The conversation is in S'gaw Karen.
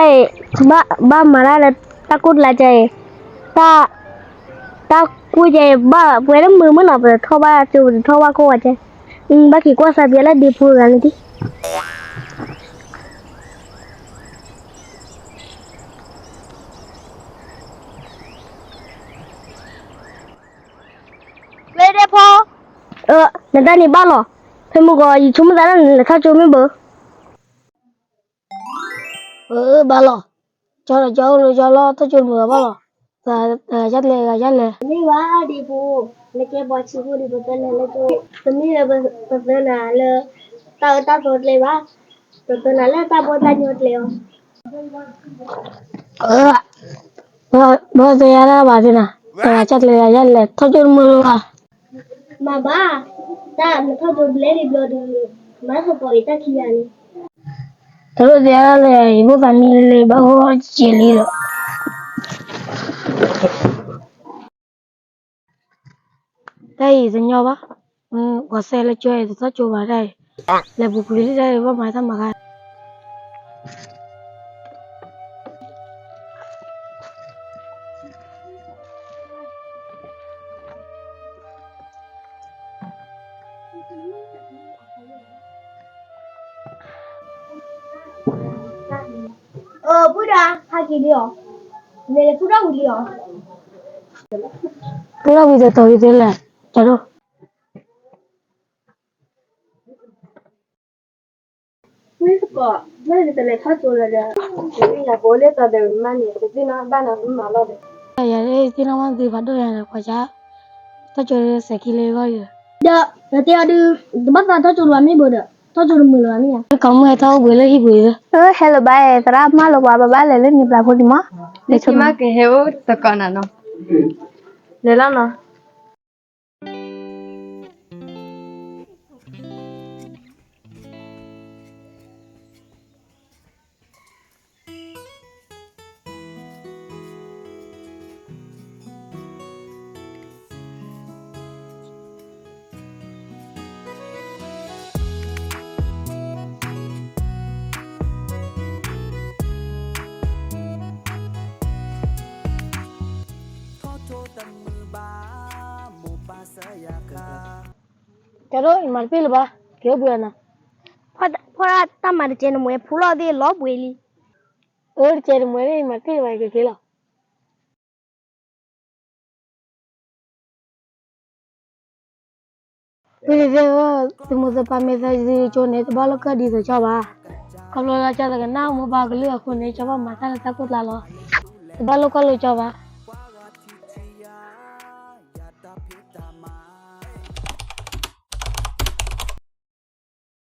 ဘၣ်မၤတၢ်လၢတၢ်ကိၢ်တလါကဲအံၤ, တၢ်, တၢ်ကိၢ်ကဲအံၤ ဘၣ်ပှဲၤတမုာ်မုာ်နီၤ ပတထီၣ်ဘၣ်ကၠိ ပတထီၣ်ဘၣ်ကိၢ်ဝဲကဲ, ဘၣ်က့ၤကွၢ်စးပယီၤလၢဒ့ဖိတဂၤန့ၣ်ဒံး. ဝဲဒ့ဖိ, နတၢ်န့ၣ်ဘၣ်လီၤ, ဖဲမုၢ်ဂီၤ ယဆိကမိၣ်သးလၢနလဲၤထီၣ်ကၠိမ့ၢ်ဘၣ်. အၢ ဘၣ်လီၤ, ကၠီဒီးကၠီအိၣ်လၢကၠီလီၤ ထီၣ်ကၠိမုာ်ဂၤဘၣ်လီၤ, တဂၤယါလဲၣ် တဂၤယါလဲၣ်. မ့ၢ်ဝဲဒ့ဖိ, နကဲပှၤဆံးဖိဒံး ပသၢနၤလၢကၠိ, တမ့ၢ်လၢပသၢနၤလၢ တၢ်အၢတၢ်သီကျဲဘၣ်, ပသၢနၤလၢတၢ်ဘီတၢ်ညီကျဲအီၤ. ဘၣ်သ့ၣ်ညါတၢ်ဘၣ်သ့ၣ်နၤ, တဂၤယါလဲၣ် တဂၤယါလဲၣ် ထီၣ်ကၠိတမုာ်လၢၤဘၣ်. မၤဘၣ်, တၢ်နထီၣ်ကၠိဘျဲၣ်လံဘျီဒုး, မၤသကိးအံၤတၢ်ခံဂၤန့ၣ်, တလိၣ်သ့ၣ်ညါလၢ ယဖိသၣ်မံလၢဘၣ်ဂီၢ်က့ၤလံဒီး တၢ်အံၤတညီဘၣ်, ပှၤစဲလၢကၠီအံၤ တထီၣ်ကၠိဘၣ်တၢ်အံၤ, လဲၤပူၤကွံာ်လံတၢ်အံၤ ဘၣ်မၤတၢ်မၤခါ. အၢ ပုၢ်ဒါ ဟဲက့ၤလံအီၤ, မ့ၢ်လၢပုၢ်ဒါဝံၤလံအီၤ, ပုၢ်ဒါဝံၤတတီၤဝံၤသ့လဲၣ်, တၢ်ဒိၣ် ဝံသကိး, မ့ၢ်နတလဲၤထီၣ်ကၠိလၢၤဒီး, ယၤပအိၣ်လၢသီဒီးမါန့ၣ် ပသ့ၣ်နီၣ်ဘၣ်နၤမၤလီၤဒီး, ယၤသ့ၣ်နီၣ်ဘၣ်နသုဖးဒိၣ်ညါဒီး ကွၢ်ကၠၢ်, ထီၣ်ကၠိလၢစဲးခံလၢဂီၢ်ဒီး, ဒီးနတဲအီၤဒုး, တဘၣ်သးထီၣ်ကၠိလၢၤဘၣ်မ့ၢ်ဘၣ်ဒီး, ထီၣ်ကၠိတမုာ်လၢၤဘၣ်မ့ၢ်ဧါ, ကီမုၢ်ဟဲထီၣ်အိၣ်ဘှံးလၢဟံၣ်ပူၤဒီး, အၢ ဟဲလၢၤဘၣ်, သရၣ်မၢလိာ်ပှၤ ပဘၣ်လဲၤလၢန့ၣ်ပျၢၤဖိလံမး, လၢခံမးကဟဲအိၣ်သကိးနၤနီၤ, လဲၤလီၤနီၤ. ကဲဒိၣ် ယမၤတပ့ၢ်လၢၤဘၣ်, က့ၤအိၣ်ဘှံးအီၤနီၤ, ဖီၣ်တၢ်မၤတကဲနမှဲၤ ဖူလီၤသ့ၣ်လီၤဘှံးလံ, အၢ တကဲနမှဲၤန့ၣ် ယမၤတပ့ၢ်လၢၤဘၣ် ယကက့ၤလီၤ. ဖုသ့ၣ်ဧၢ, သုမိၢ်သုပၢ်မ့ၢ်သးဒ်ကၠိန့ၣ် တဘၣ်လိာ်ကၢၣ်ဒ်သိးကၠီဘၣ်. ခီဖျိလၢကၠီသကနၣ်မိၢ်ပၢ်ကလုၢ်အဃိန့ၣ် ကၠီဘၣ်မၤတၢ်လၢတၢ်ကိၢ်ကျါလီၤ. တဘၣ်လိာ်ကၢၣ်လိာ်ကၠီဘၣ်.